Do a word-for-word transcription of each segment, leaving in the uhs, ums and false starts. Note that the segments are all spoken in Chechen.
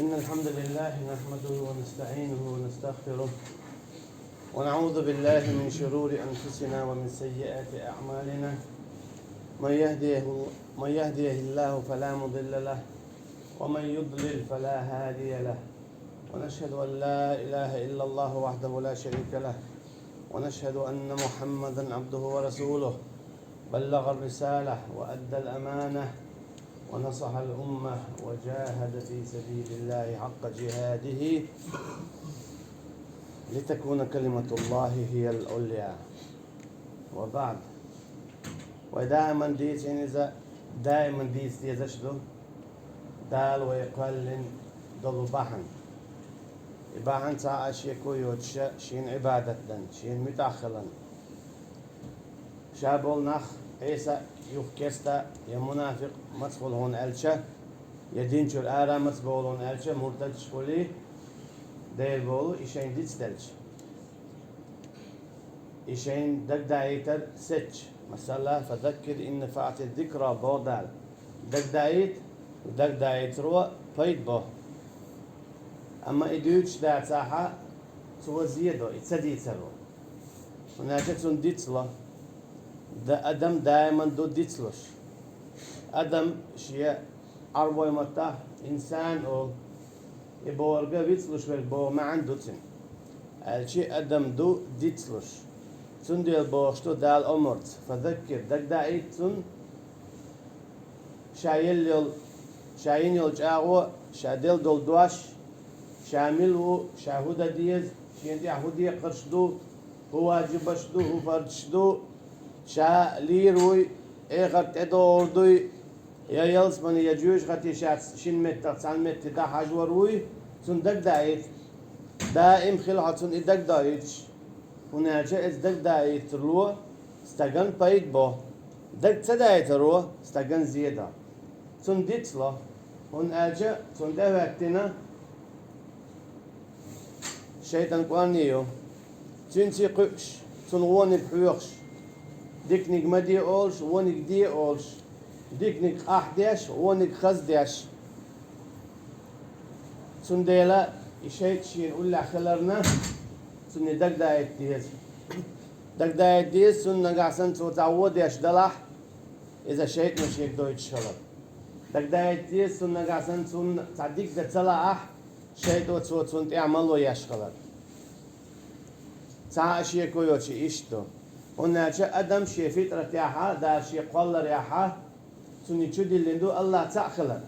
إن الحمد لله نحمده ونستعينه ونستغفره، ونعوذ بالله من شرور أنفسنا ومن سيئات أعمالنا. من يهده، من يهده الله فلا مضل له، ومن يضلل فلا هادي له. ونشهد أن لا إله إلا الله وحده لا شريك له، ونشهد أن محمدا عبده ورسوله، بلغ الرسالة وأدى الأمانة ونصح الأمة وجاهد في سبيل الله حق جهاده لتكون كلمة الله هي العليا. وبعد. Вай даиман дийцина иза, даиман дийца дезаш ду Дала вай кхоьллина долу бахьана. И бахьана цхьа а шеко йоцуша шена Ӏибадат дан, шена муьтӀахь хилан. Ша болу нах Ӏийса юха керста я мунафикъ маца хуьлу хьуна аьлча, я дин чуьра ара маца бовлу хьуна аьлча, муртадаш хуьлий, дера бовлу, и шайн дицделча. И шайна дагдаийтар сецча, масала, фазаккир инна фаъти зикра боху Дала. Дагдаийта, дагдаийтаро пайда бо. Амма и дуьйцуш дацахьа, цо зе до, и ца дийцаро. ХӀунда аьлча цунна дицло. Да адам даиман ду дицлуш. Адам шен Ӏарбой маттахь инсан олу, и бохург вицлуш верг боху маьӀна ду цуьнан. Аьлчи адам ду дицлуш. Цундела бохуш ду Дала омарца: фазаккир, дагдаийта цунна, ша елла йолу, ша йина йолу чӀагӀо, ша делла долу дош, ша мила ву, ша хӀун дан деза, шена тӀехь хӀун декхарш ду, хӀун ваджибаш ду, хӀун фарзаш ду, ша лийр вуй, эхарт тӀедогӀур дуй, я ялсамани, я жоьжахати шаьш шина меттах цхьана метте дӀахьажор вуй, цунна дагдаийта. Даим хила хьо цунна и дагдаийташ. ХӀунда аьлча иза дагдаийтарло стаган пайда бо. Даг ца даийтаро стаган зе до. Цунна дицло. ХӀунда аьлча цунна тӀехӀоьттина шайтӀан кӀорни ю. Цуьнца кхуьуш, цунна вониг хьоьхуш, диканиг ма де олуш, вониг де олуш, диканиг къахьдеш, вониг хаздеш. Цундела и шайтӀа шена уллехь хиларна, цунна дагдаийта деза. Дагдаийта деза, цунна нагахь санна цо цхьа вон деш далахь, иза шайтӀано шега дойтуш хилар. Дагдаийта деза, цунна нагахь санна цунна цхьа дика дан ца лаахь, шайтӀо цо цунна тӀехь мало еш хилар. Цхьа а шеко йоцуш иштта ду. ХӀунда аьлча адам шен фитӀратехьа, Дала шен кхолларехьа, цунна чудиллина ду АллахӀ цхьаъ хилар.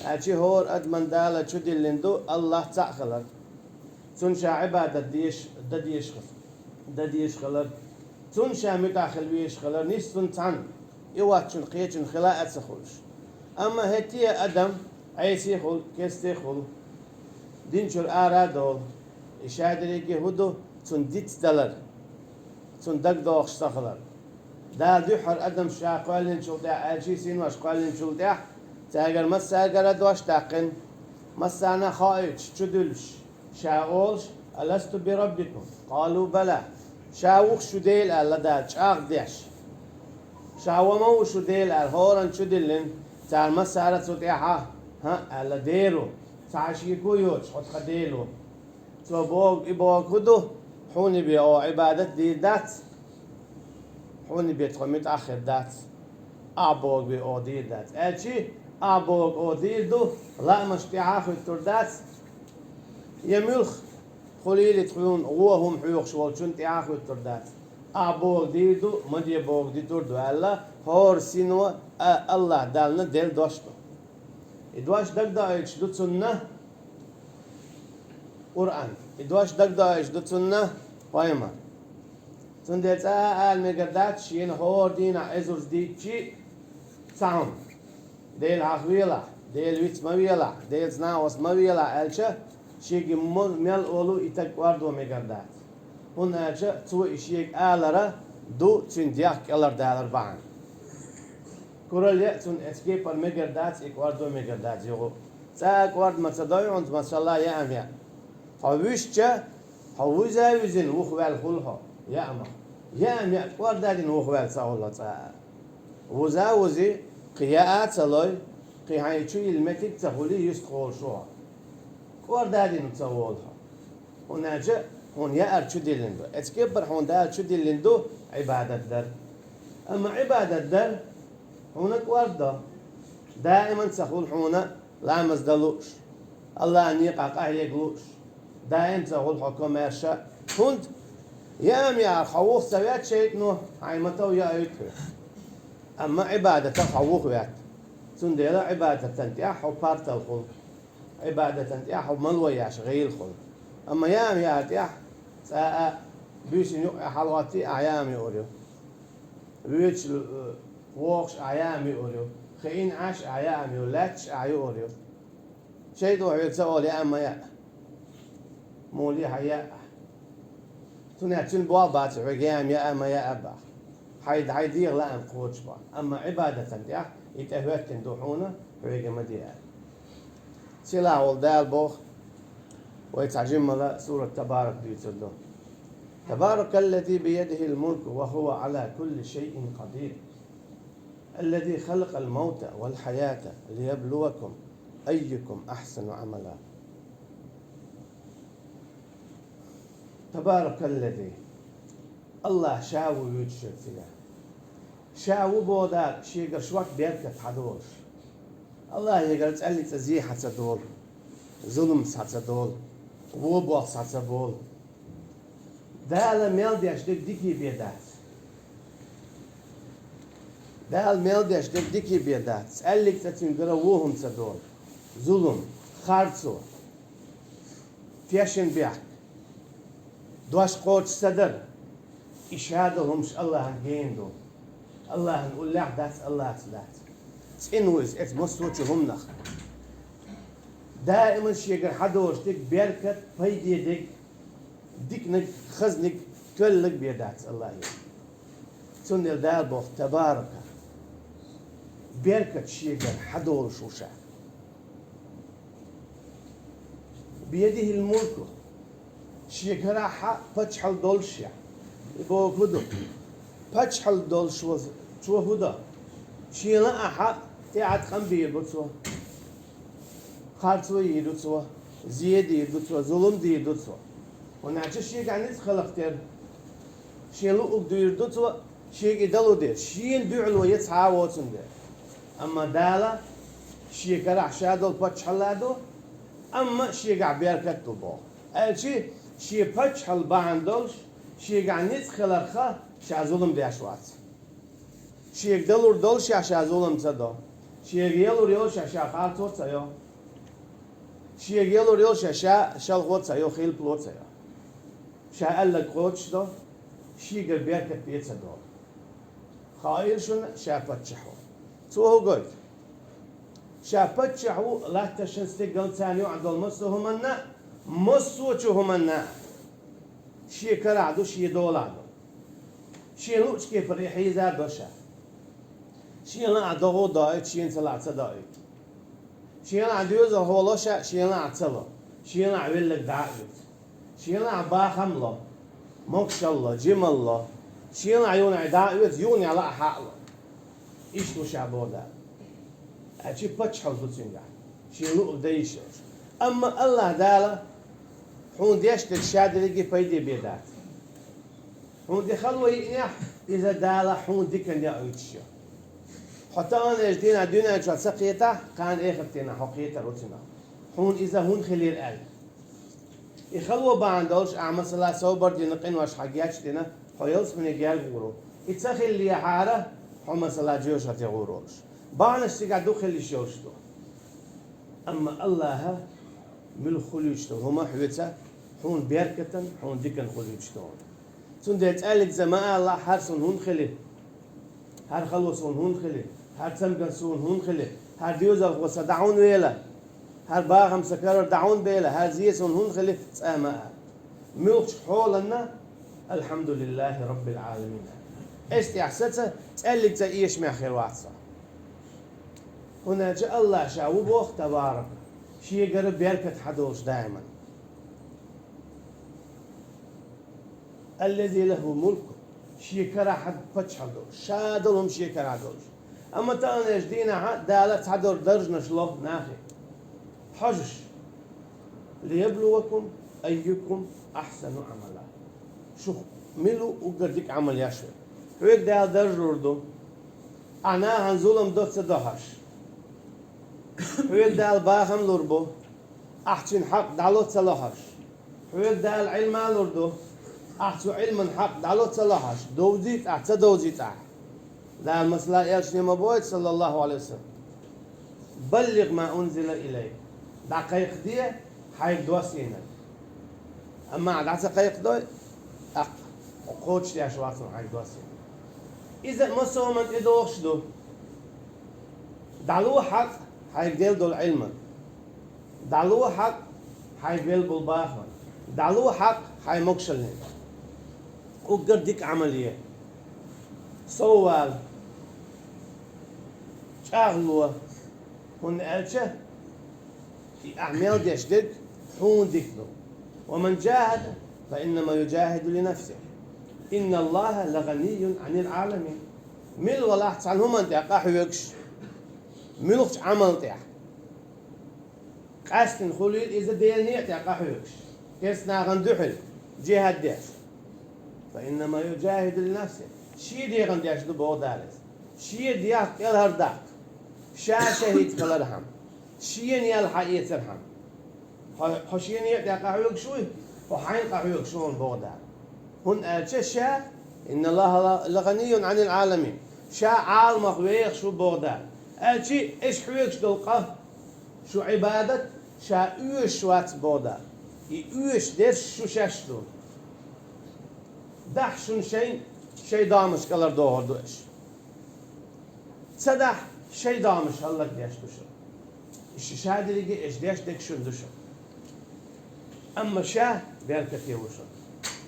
Аьлчи хӀора адаман Дала чудиллина ду АллахӀ цхьаъ хилар. Цунна ша Ӏибадат деш, дан деш хилар. Дан деш хилар. Цунна ша муьтӀахь хила везаш хилар, нийса цунна цхьаьна. И воцчунна кхечунна хила а ца хуьлуш. Амма хӀетте а адам Ӏеси хуьлу, кести хуьлу, дин чуьра ара а долу. И ша дерриге хӀун ду, цунна дицдалар, цунна дагадогӀуш ца хилар. Дала дуьххьара адамаш ша кхоьллинчул тӀаьхьа, аьлчий синош кхоьллинчул тӀаьхьа, цаьргара массаьргара дош даьккхина, массарна а хоуьйтуш, чудуьллуш, ша олуш: «Аласту би раббикум?» Къалу: «Бала». Ша ву-кх шу Дела аьлла Дала, чӀагӀдеш. Ша ва ма ву шу Дела аьлла, хӀоранна чудиллина, цара массара а цу тӀаьхьа: «ХӀаъ», – аьлла, дер ву, цхьа а шеко йоцуш, хьо тхан Дела ву. Цо боху, и боху хӀун ду? Хьуна бен оха Ӏибадат дийр дац, хьуна бен тхо муьтӀахь хир дац, ахь боху бен оха дийр дац. Аьлчи, ахь боху оха дийр ду, лаамаш тӀаьхьа а хӀуьттур дац, я муьлх хуьлийла тхуна вон хӀума хьоьхуш волчунна тӀаьхьа а хӀуьттур дац. Ахь боху дийр ду, ма де боху дитур ду, аьлла, хӀора сино а АллахӀ Далла делла дош ду. И дош дагадоуьйтуш ду цунна Къуръан. И дош дагадоуьйтуш ду цунна пайхамар. Цундела цкъа а ала мегар дац, шена хӀора дийнахь эзарза дийцчи а цхьа хӀума. Дела хьахавелахь, Дела виц ма велахь, Делаца накъост ма велахь аьлча, шега мо-, мел олу и таг кӀордо мегар дац. ХӀунда аьлча цо и шега алара ду цуьнан дегӀ кӀелхьардалар бахьана. Куралла яа цунна эцу кепара мегар дац, и кӀордо мегар дац юха. Цкъа а кӀорда ма ца дой хьуна, масала, яа а яа. Хьо вуьзча, хьо вуза а вуьзина, вухаваьлла хуьлу хьо, яа а ма. Яа а яа, кӀорда а дина, вухаваьлла ца хуьлу хьо цкъа а. Вуза а вузи, кхин яа а ца лой, кхин хьайн чу йилла меттиг а ца хуьлий, юьстахволуш ву хьо. кӀордадина ца волу хьо. ХӀунда аьлча хьуна яар чу диллина ду. Эцу кепара хьуна Дала чу диллина ду Ӏибадат дар. Амма Ӏибадат дар хьуна кӀордо. Даиман ца хуьлу хьуна ламаз дан лууш, Аллахьан некъахь къахьега лууш, даим ца хуьлу хьо комаьрша. ХӀунда? Яам яар хьо вуха ца ваьтта шайтӀано, хьайн ма-тов яойту хьоьга. Амма Ӏибадатах хьо вуха ваьтта. Цундела Ӏибадатан тӀехь хьо партал хуьлу. Ӏибадатан тӀехь хьо мало еш гӀийла хуьлу. Амма яам яар тӀехь цкъа а буьйсанна юкъа хьалагӀоттий, ахь яам юур ю. Воьдуш, э, вогӀуш ахь яам юур ю. Хиъна Ӏаш ахь яам ю, лаьтташ ахь юур ю. ШайтӀо хьоьга ца олу яам ма яа. Муха ле хьан яа. Цундела цуьнан болх бац хьоьга яам яа а, ма яа а боху. Хьайн, хьайн дегӀан лаам кхочуш боху. Амма Ӏибадатан тӀехь и тӀехӀоьттина ду хьуна, хьоьга ма де аьлла. Сийлахь волу Дала боху, вай цхьа жиммала сурат Табарак дуьйцур ду. تبارك الذي بيده الملك وهو على كل شيء قدير. الذي خلق الموت والحياة ليبلوكم أيكم أحسن عملا. تبارك الذي. Аллахь Ша ву вуьйцуш верг цигахь. Ша ву боху Дала, Шегара шорта беркат хьадолуш. Аллахьегара цӀаьллиг цӀа зе хьа ца долу, зулам схьа ца долу, вон болх схьа ца болу. Дала мел деш дерг дика бен дац. Дала мел деш дерг дика бен дац. ЦӀаьллиг цӀа цуьнгара вон хӀума ца долу. Зулам, харцо, тешнабехк, дош кхочуш ца дар. И ша долу хӀумаш Аллахьан гена ду. Аллахьан уллехь дац, Аллахьца дац. ЦӀена ву иза эцу массо а чу хӀуманах. Даиман Шегара хьадолуш дерг беркат, пайде дерг, диканиг, хазниг, тоьллиг бен дац Аллахье. Цундела Дала боху: «Табарака». Беркат Шегара хьадолуш ву Ша. «Биядихил мулку». Шен карахь паччахьалла долуш Ша. И бохург хӀун ду? Паччахьалла долуш ву Цо хӀун до? Шена лаахь тӀаьхьа къам бийр бу Цо. Харцо йийр ю Цо, зе дийр ду Цо, зулам дийр ду Цо. ХӀунда аьлча Шегахь ницкъ хиларх терра. Шен луъург дуьйр ду Цо, Шега и дало деза. Шена дуьхьало ян цхьа а воцун дела. Амма Дала Шен карахь Ша долу паччахьалла ду, амма Шегахь беркат ду боху. Аьлча, Шен паччахьалла бахьана долуш, Шегахь ницкъ хиларх Ша зулам деш вац. Шега далур долуш Ша зулам ца до. Шега ялур йолуш Ша харцо ца йо. Шега ялур йолуш Ша шалхо ца йо, хилпало ца йо. Ша аьлларг кхочуш до, Шегара беркат бен ца долу. Хаийла шуна Ша паччахь ву. Цо хӀун гойту? Ша паччахь ву латтаршна, стигална, царна юкъахь долу массо а хӀуманна, массо а чу хӀуманна. Шен карахь ду, Шен долахь ду. Шен луъучу кепара и хьийза а до Ша. Шена лаахь догӀа а доуьйту, Шена ца лаахь ца доуьйту. Шена лаахь доьзалхо ло Ша, Шена лаахь ца ло. Шена лаахь велларг дӀа а оьцу. Шена лаахь бахам ло, могушалла ло, жималла ло. Шена лаахь юханехь дӀа а оьцу, юханехь лаахь хьа а ло. Иштта ву Ша боху Дала. Аьлча паччахьалла ду Цуьнгахь, Шен луъург дан йиш йолуш. Амма Аллахь Дала хьуна деш дерг Ша дерриге пайде бен дац. Хьуна тӀе хало йиънехь, иза Дала хьуна диканна яуьйтуш ю. Хьо таханлерчу дийнахь дуьнен чохь ца кхетахь, кхана эхарт дийнахь хьо кхетар ву Цунах, хьуна иза хӀунда хилира аьлла. И хало бахьана долуш ахь, масала, собар дина, къинош хьан гечдина, хьо ялсамане герга гӀур ву. И ца хиллехьара, хьо, масала, жоьжахате гӀур волуш. Бахьанаш цигахь дукха хила йиш йолуш ду. Амма Аллахьа муьлхха хуьлуьйтуш долу хӀума хьоьца хьуна беркатан, хьуна диканна хуьлуьйтуш долу. Цундела цӀаьллигца ма алахь: «ХӀара суна хӀунда хили? ХӀара хало суна хӀунда хили? ХӀара цамгар суна хӀунда хили? ХӀара доьзалхо сан дӀа хӀунда вела? ХӀара бахам сан карара дӀа хӀунда бела? ХӀара зе суна хӀунда хили?» цкъа ма ала. Муьлххачу хьоланна: «Алхьамдулиллахи Раббил Ӏаламин». Эс тӀехь саца, цӀаьллигца эшамехь хир вац со. ХӀунда аьлча Аллахь Ша ву боху, Табарак, Шегара беркат хьадолуш даиман. «Аллази лаху мулку», Шен карахь паччахьалла долуш, Ша долу хӀума Шен карахь долуш. Амма таханлерчу дийнахь Дала цхьадолу даржанаш ло нахе. Хьожуш. ليبلوكم أيكم أحسن عملا. Шух мила ву уггар дика Ӏамал еш верг. Хьоьга Дала даржа лур ду, ахь нахана зулам до ца до хьожуш. Хьоьга Дала бахам лур бу, ахь цуьнан хьакъ дӀало ца ло хьожуш. Хьоьга Дала Ӏилма лур ду, ахь цу Ӏилман хьакъ дӀало ца ло хьожуш, довзийта ахь, ца довзийта ахь. Дала масала элчане ма боху, саллаллаху Ӏалайхи ва саллам: «بلغ ما أنزل إليك». ДӀакхайкхаде хьайга доссийнарг. Амма ахь дӀа ца кхайкхадой, тӀаккха кхочушдеш вац хьайга доссийнарг. Иза массо а хӀуманна тӀедогӀуш ду. ДӀало хьакъ хьайга делла долу Ӏилман. ДӀало хьакъ хьайга велла болу бахаман. ДӀало хьакъ хьайн могушаллин. Уггар дика Ӏамал е. Сов вала. ЧӀагӀло. ХӀунда аьлча и ахь мел деш дерг хьуна дика ду. «ومن جاهد فإنما يجاهد لنفسه. إن الله لغني عن العالمين». Мила валахь цхьана хӀуманна тӀехь къахьоьгуш, муьлххачу Ӏамал тӀехь. Къаьстина хуьлийла иза Делан некъа тӀехь къахьоьгуш, керста нахана дуьхьал джихад деш. «فإنما يجاهد لنفسه». Шен дегӀан деш ду, боху Дала иза. Шен дегӀ кӀелхьардаккха. Ша шахӀид хилархьама. Шена ял хьаэцархьама. Хьо, хьо шен некъа тӀехь къахьоьгуш вуй, хьо хьайна къахьоьгуш ву хьуна, боху Дала. ХӀунда аьлча ша, «إن الله لغني عن العالمين». Ша Ӏаламах вехаш ву, боху Дала. Аьлча, аша хьоьгуш долу къа, шу Ӏибадат, ша оьшуш вац, боху Дала. И оьшуш дерш шу шаьш ду. Дахь шуна шайн, шайн домаш кӀалхардохур ду аша. Ца дахь, шайн домаш хӀаллакдеш ду шу. Иштта ша дерриге аша деш дерг шуна ду шу. Амма ша беркате ву шуна.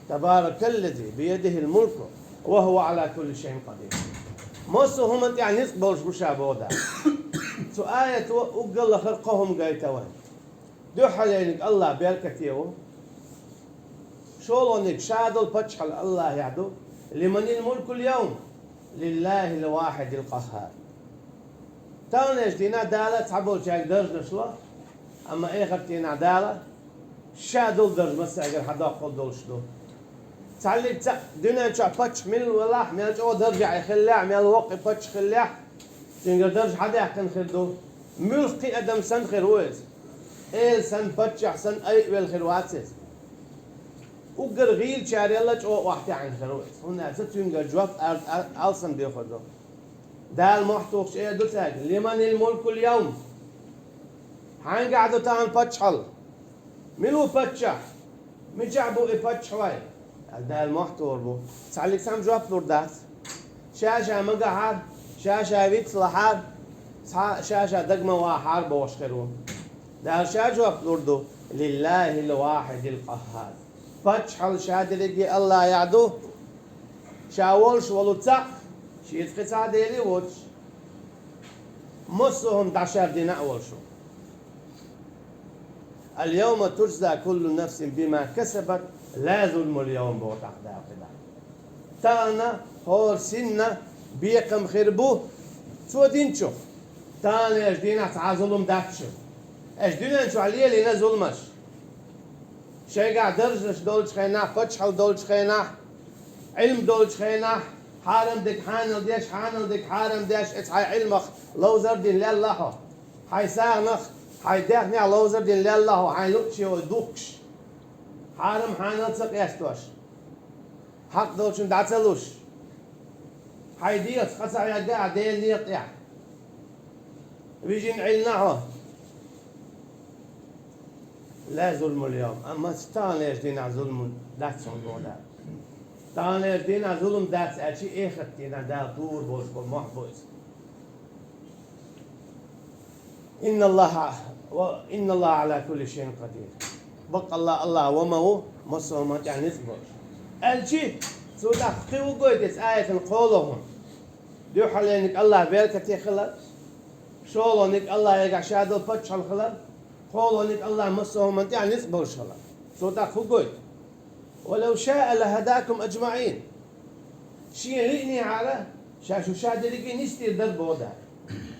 «تبارك الذي بيده الملك وهو على كل شيء قدير». Массо а хӀуманна тӀехь ницкъ болуш ву ша, боху Дала. Цу аято уггар лахара кхо хӀума гайта вайн. Дуьххьарлерниг АллахӀ беркате ву. ШолгӀаниг ша долу паччахьалла АллахӀехь ду. «لمن الملك اليوم؟ لله الواحد القهار». Таханлерчу дийнахь Дала цхьаболчаьрга даржанаш ло, амма эхарт дийнахь Дала ша долу даржа массаьргара хьадоккхур долуш ду. Цхьаллиг цхьаъ дуьнен чохь паччахь мила велахь, мел чӀогӀа даржехь хиллехь, мел воккха паччахь хиллехь, цуьнгара даржа хьадаьккхина хир ду. Муьлхха кхин адам санна хир ву иза. Эла санна, паччахь санна айа велла хир вац иза. Уггар гӀийлачарел а чӀогӀа охьатаьӀна хир ву иза. ХӀунда аьлча цуьнгара жоп ар-, ар-, алсам доьхур ду. Дала мохь тухуш эр ду цаьрга: «لمن الملك اليوم؟» Хьаьнгахь ду тахана паччахьалла? Мила ву паччахь? Мичахь бу и паччахь вай? Дала мохь тухур бу. Цхьаллиг цхьамма жоп лур дац. Ша-ша магахьара, ша-ша вицлахьара, цхьа ша-ша дага ма вахьара бохуш хир ву. Дала ша жоп лур ду: «لله الواحد القهار». Паччахьалла ша дерриге АллахӀехь ду. Ша волуш волу цхьаъ, шеца кхин цхьа а Дела воцуш. Массо а хӀума дӀашардина а волуш ву. «اليوم تجزى كل نفس بما كسبت لا ظلم اليوم», боху тӀаккха Дала кхидӀа. Тахана хӀора синна бекхам хир бу цо динчух. Таханлерчу дийнахь цхьа а зулам дац шуна. Аша дуьнен чохь лелийна зуламаш. Шайгахь даржаш долчу хенахь, паччахьалла долчу хенахь, Ӏилма долчу хенахь, хьарам дерг хьанал деш, хьанал дерг хьарам деш, эца хьайн Ӏилмах ловзар а дина лелла хьо. Хьайн сагӀанах, хьайн даьхнех ловзар а дина лелла хьо, хьайн луъучу вай духкуш. Хьарам хьанал ца къестош. Хьакъ долчун дӀа ца луш. Хьайн дегӀаца къа ца хьегна ахь Делан некъа тӀехь. Вижина Ӏилина хьо. «لا ظلم اليوم», амма таханлерчу дийнахь зулам дац хьуна, боху Дала. Таханлерчу дийнахь зулам дац аьлча, эхарт дийнахь Дала тухур болуш болу мохь бу иза. «إن الله، إن الله على كل شيء قدير». Баккъалла, АллахӀ ва ма ву, массо а хӀуманна тӀехь ницкъ болуш. Аьлча, цо тӀаккха кхин хӀун гойту иза аятан кхоалгӀа хӀума? Дуьххьарлерниг АллахӀ беркате хилар, шолгӀаниг АллахӀегахь ша долу паччахьалла хилар, кхоалгӀаниг АллахӀ массо а хӀуманна тӀехь ницкъ болуш хилар. Цо тӀаккха хӀун гойту? «ولو شاء لهداكم أجمعين». Шен лиънехьара, ша шу ша дерриге нисдийр дара, боху Дала.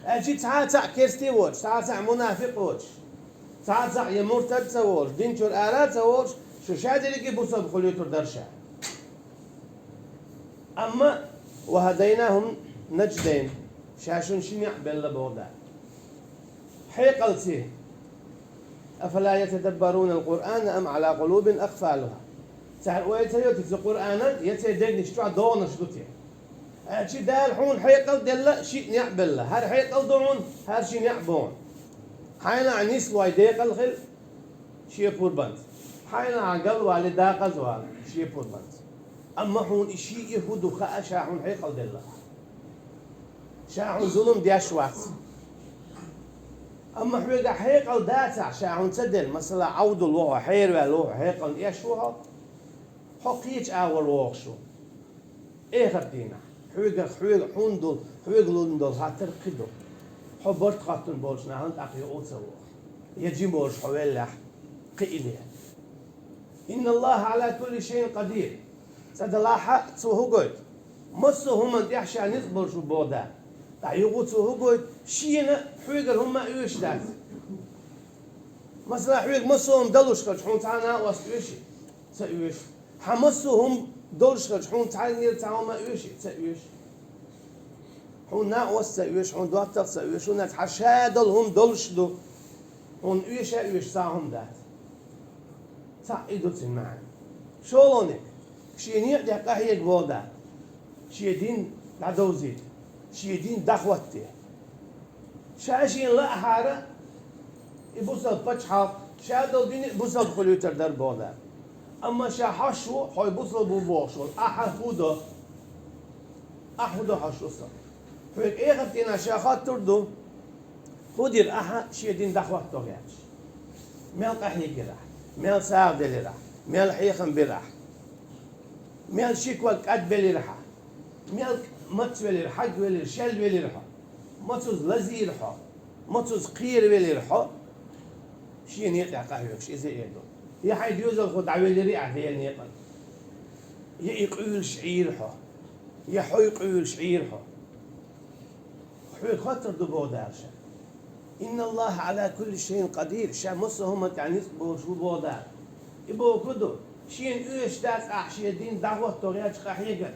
Аьлча цхьа а цхьаъ керсте воцуш, цхьа а цхьаъ мунафикъ воцуш, Цхьа а цхьаъ я муртад ца волуш, дин чуьра ара а ца волуш, шу шадерриге бусалба хуьлуьйтур дара ша. Амма «وهديناه النجدين», ша шуна ши некъ белла боху Дала. Хьекъалций: «أفلا يتدبرون القرآن أم على قلوب أقفالها». Цара ойла ца йойту цу Къуръанан, я церан дегнаш чохь догӀанаш ду те? Аьлча, Дала хьуна хьекъал а делла, шиъ некъ а белла. ХӀара хьекъал ду хьуна, хӀара ши некъ бу хьуна. Хьайна а нислой декъал хила, шен пурбанца. Хьайна а галвали дакъаза вала, шен пурбанца. Амма хьуна и шиъ а хӀун ду хаа, ша хьуна хьекъал делла. Ша хьуна зулам деш вац. Амма хьоьга хьекъал дацахь, ша хьуна ца делла, масала, Ӏовдал ву хьо, хьераваьлла ву хьо, хьекъална эш ву хьо, хьо кхечу агӀор вогӀуш ву. Эхарт дийнахь, хьоьгах, хьоьга, хьуна долу, хьоьга лун долу хаттар кхин ду. Хьо барт хоттун болчу нахана тӀаккха юкъа ца воху. Я жима волуш хьо веллехь, кхиъна. «إن الله على كل شيء قدير». Цкъа делахь а цо хӀун гойту? Массо а хӀуманна тӀехь ша ницкъ болуш ву боху Дала. Ткъа юха цо хӀун гойту? Шена хьоьгара хӀумма а оьшуш дац. Масала, хьоьга массо а хӀума далуш хилча, хьуна цхьа а накъост оьший? Ца оьшу. Хьан массо а хӀума долуш хилча, хьуна цхьаннера цхьа хӀума а оьший? Ца оьшу. Хьуна накъост ца оьшу, хьуна доттагӀа ца оьшу, хӀунда аьлча хьан ша долу хӀума долуш ду. Хьуна оьшу а оьшу цхьа а хӀума дац. Цхьаъ и ду цуьнан маьӀна. ШолгӀаниг, шен некъа тӀехь къахьега боху Дала. Шен дин дӀадовзийта. Шен дин дӀахӀотта. Ша шена лаахьара, и бусалба пачхьалкх, ша долу дин а бусалба хуьлуьйтур дара боху Дала. Амма ша хьош ву, хьо бусалба ву бохуш волу, ахьа хӀун до? Ахьа хӀун до хьош бусалба? Хьоьга эхарт дийнахь ша хоттур ду. ХӀун дира ахьа шен дин дӀахӀотто гӀерташ? Мел къахьегира ахьа? Мел сагӀа делира ахьа? Мел хьехам бира ахьа? Мел ши ког кӀадбелира ахьа? Мел мацвелира, хьагвелира, шелвелира хьо? Мацуза лазийра хьо? Мацуза кхеравелира хьо? Шен некъа тӀехь къахьоьгуш иза эр ду. Я хьайн доьзалхо дӀавеллирий ахьа Делан некъана? Я и къуьйлуш Ӏийра хьо? Я хьо и къуьйлуш Ӏийра хьо? Хьоьга хоттур ду боху Дала ша. «إن الله على كل شيء قدير», ша массо а хӀуманна тӀехь ницкъ болуш ву боху Дала. И бохург ду, шена оьшуш дац ахьа шен дин дӀахӀотто гӀерташ къахьегар.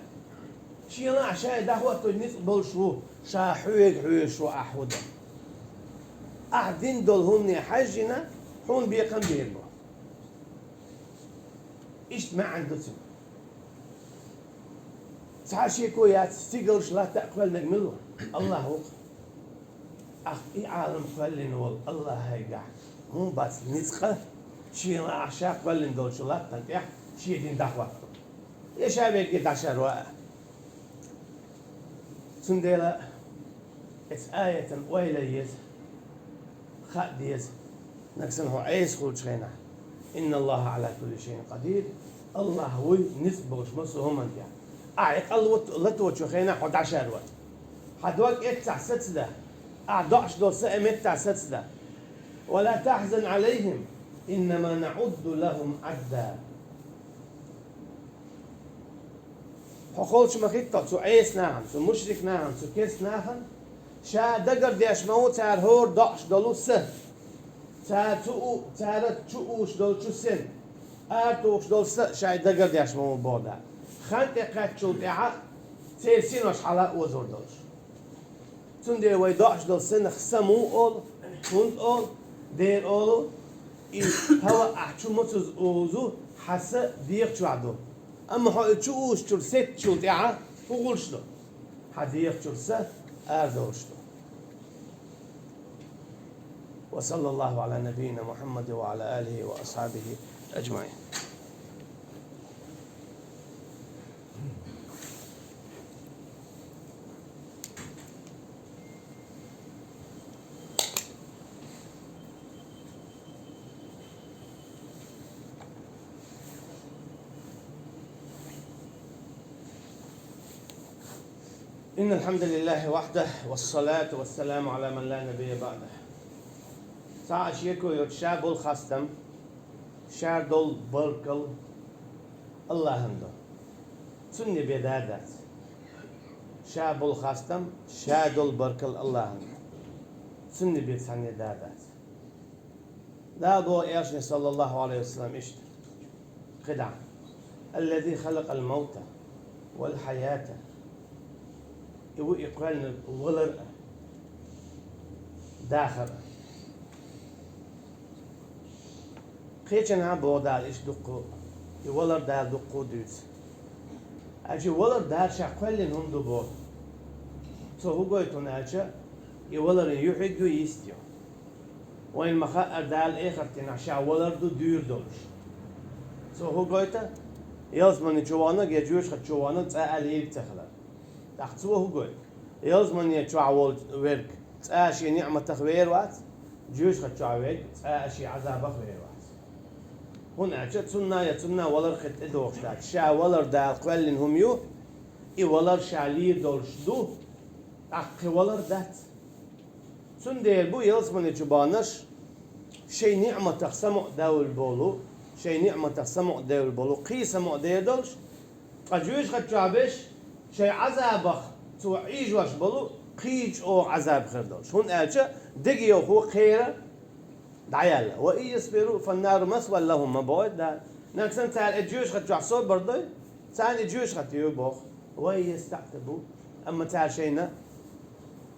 Шена а ша и дӀахӀотто ницкъ болуш ву, ша хьоьга хьоьжуш ву ахьа хӀун дан. Ахьа дин долу хӀумане хьаьжжина, хьуна бекхам бийр бу. Иштта маьӀна ду цуьнан. Цхьа шеко яц, стигалш, латта а кхоьллинарг мила ву? АллахӀ ву-кх. Ахь и Ӏалам кхоьллина волу АллахӀегахь хӀун бац ницкъ, шена лаахь ша кхоьллина долчу латтана тӀехь шен дин дӀахӀотто? Я ша верриге дӀашарван а. Цундела оцу аятан ойла еза, хаа деза, нагахь санна хьо Ӏеса хуьлучу хенахь: «إن الله على كل شيء قدير», АллахӀ вуй ницкъ болуш массо а хӀуманна тӀехь. Ахьа и къа лат-, латочу хенахь хьо дӀашарван. Хьан дог эццахь сацадан, ахьа доӀуш долу са а меттахь сацадан. «ولا تحزن عليهم إنما نعد لهم عدا». Хьо холчу ма хӀитта цу Ӏеса нахана, цу мушрик нахана, цу керста нахана, ша дагардеш ма ву цара хӀора доӀуш долу са. Цара цу у-, цара чу уьйш долчу сен, аратухуш долу са ша и дагардеш ма ву боху Дала. Хан тӀекхаьччул тӀаьхьа церан синош хьала а озор долуш. Цундела вай доӀуш долу сенах са муха олу? ХӀунда олу? Дера олу, и хӀаваъ ахь чу мацаза узу, хьан са дегӀа чохь ду. Амма хьо и чу узучуьра сеттачул тӀаьхьа хӀун хуьлуш ду? Хьан дегӀа чуьра са арадовлуш ду. وصلى الله على نبينا محمد وعلى آله وأصحابه أجمعين. إن الحمد لله وحده والصلاة والسلام على من لا نبي بعده. Цхьа а шеко йоцуш, ша болу хастам, ша долу баркалла АллахӀана ду. Цунна бен да а дац. Ша болу хастам, ша долу баркалла АллахӀана ду. Цунна бен цхьанна да а дац. Дала боху элчане, саллаллаху Ӏалайхи ва саллам, иштта: кхидӀа: «Аллази халакъал маута вал хьаята». И ву и кхоьллинарг валар а, дахар а. Кхечанхьа боху Дала иштта дуккха, и валар Дала дуккха дуьйцу. Аьлча валар Дала Ша кхоьллина хӀума ду боху. Цо хӀун гойту хьуна аьлча, и валаран юьхь ю, йист ю. Вайна ма-хаъара, Дала эхарт дийнахь Ша валар ду дуьйр долуш. Цо хӀун гойту? Ялсамани чу ваханарг я жоьжахати чу ваханарг цкъа а лийриг ца хилар. ТӀаккха Цо хӀун гойту? Ялсамани чохь волу верг цкъа а шен ниӀматах вер вац, жоьжахати чохь верг цкъа а шен Ӏазабах вер вац. ХӀунда аьлча цунна я цунна валар хир тӀедогӀуш дац. Ша валар Дала кхоьллина хӀума ю, и валар Ша лийр долуш ду, тӀаккха кхин валар дац. Цундела бу ялсамани чу баханарш шайн ниӀматах самукъадевлла болу, шайн ниӀматах самукъадевлла болу, кхин самукъадер долуш, ткъа жоьжахати чохь берш шайн Ӏазабах Цо Ӏийжош болу, кхин чӀогӀа Ӏазаб хир долуш. ХӀунда аьлча дегайовхо кхера дӀаяьлла. «Ва ин ясбиру, фаннару масвал лахӀум», ма боху Дала. Нагахь санна цара и жоьжахати чохь собар дой, царна и жоьжахати ю боху. «Ва ин ястаӀтибу», амма цара шайна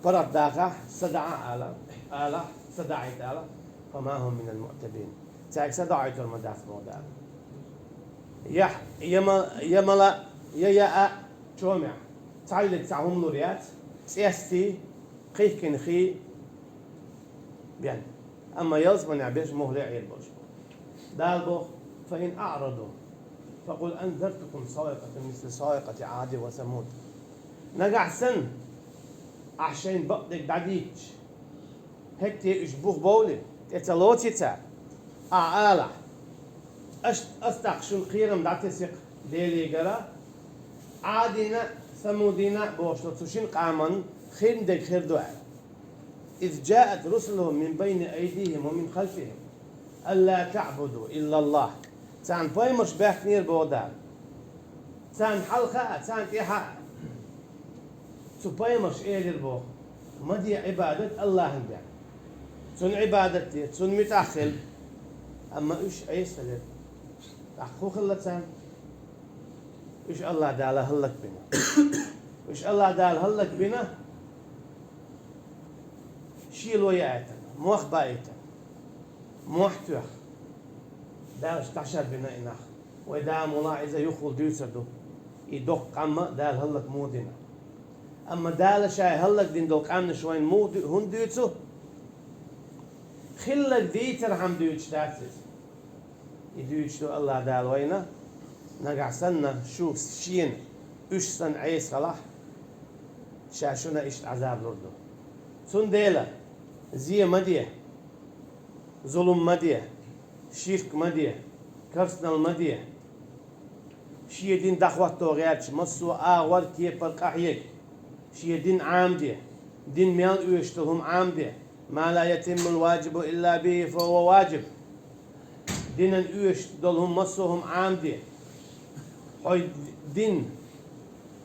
паргӀат дахахь, са даӀа ала, ала, са даӀийта ала, «фама хӀум минал муӀтабин». Цаьрга са доӀуьйтур ма дац боху Дала. Яхь, я ма-, я мала, я яа, чомехь, цхьаллиг цхьа хӀума лур яц, цӀестий, кхихкина хий бен. Амма ялсаманехь берш мухӀле а Ӏийр болуш бу. Дала боху: «Фа ин аӀраду, фа къул анзартукум саӀикъатан мисла саӀикъати Ӏадин ва Самуд». Нагахь санна, ахь шайна бакъдерг дӀадийцча, хӀетте уьш бух бовлий, тӀе ца лоций цара? Ахь алахь: «Аш, ас тӀаккха шуна кхерам дӀатесира Делегара, Ӏадина а, Самудина а бохуш долу цу шина къаман хин дерг хир ду», аьлла. «Из джаат русулухум мин байна айдихим ва мин халфихим, алла таъбуду иллаллахӀ». Царна пайхамарш баьхкинера боху Дала. Царна хьалха а, царна тӀаьхьа а. Цу пайхамарша элира боху: «Ма де Ӏибадат АллахӀана бен. Цунна Ӏибадат де, Цунна муьтӀахь хила». Амма уьш Ӏеса хилира. ТӀаккха хӀун хилла царна? Уьш АллахӀ Дала хӀаллакбина. Уьш АллахӀ Дала хӀаллакбина, шело яийтина, мох баийтина, мохь тоьхна. Дала уьш дӀашарбина и нах. Вай Дала муха иза юххехула дуьйцур ду, и доккха къам а Дала хӀаллак муха дина. Амма Дала Ша хӀаллакдина долу къаьмнаш вайна муха ду-, хӀунда дуьйцу? Хилларг дийцархьама дуьйцуш дац иза. И дуьйцуш ду АллахӀ Дала вайна, нагахь санна шу шена уьш санна Ӏеса хилахь, Ша шуна иштта Ӏазаб лур ду. Цундела зе ма де, зулум ма де, ширк ма де, керстанал ма де. Шен дин дӀахӀотто гӀерташ массо а агӀор, кепара къахьега. Шен дин Ӏамаде. Дин мел оьшуш долу хӀума Ӏамаде. Ма ла ятиммул ваджибу илла бихӀи фа хӀува ваджиб. Динан оьшуш долу хӀума, массо а хӀума Ӏамаде. Хьо дин,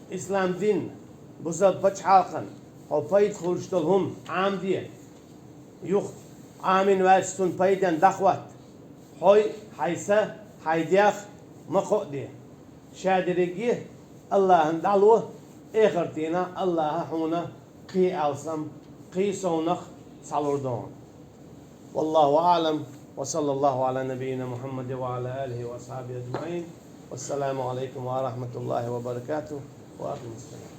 ислам дин, бусалба пачхьалкхан хьо пайда хуьлуш долу хӀума Ӏамаде. Юха Ӏамийна ваьлча, цунна пайденна дӀахӀотта. Хьой, хьайн са, хьайн дегӀ ма кхоаде. Ша дерриге АллахӀана дӀало, эхартана АллахӀа хьуна кхин алсам, кхин совнах схьалур ду хьуна. والله أعلم، وصلى الله على نبينا محمد وعلى آله وأصحابه أجمعين. والسلام عليكم ورحمة الله وبركاته. وأقم الصلاة.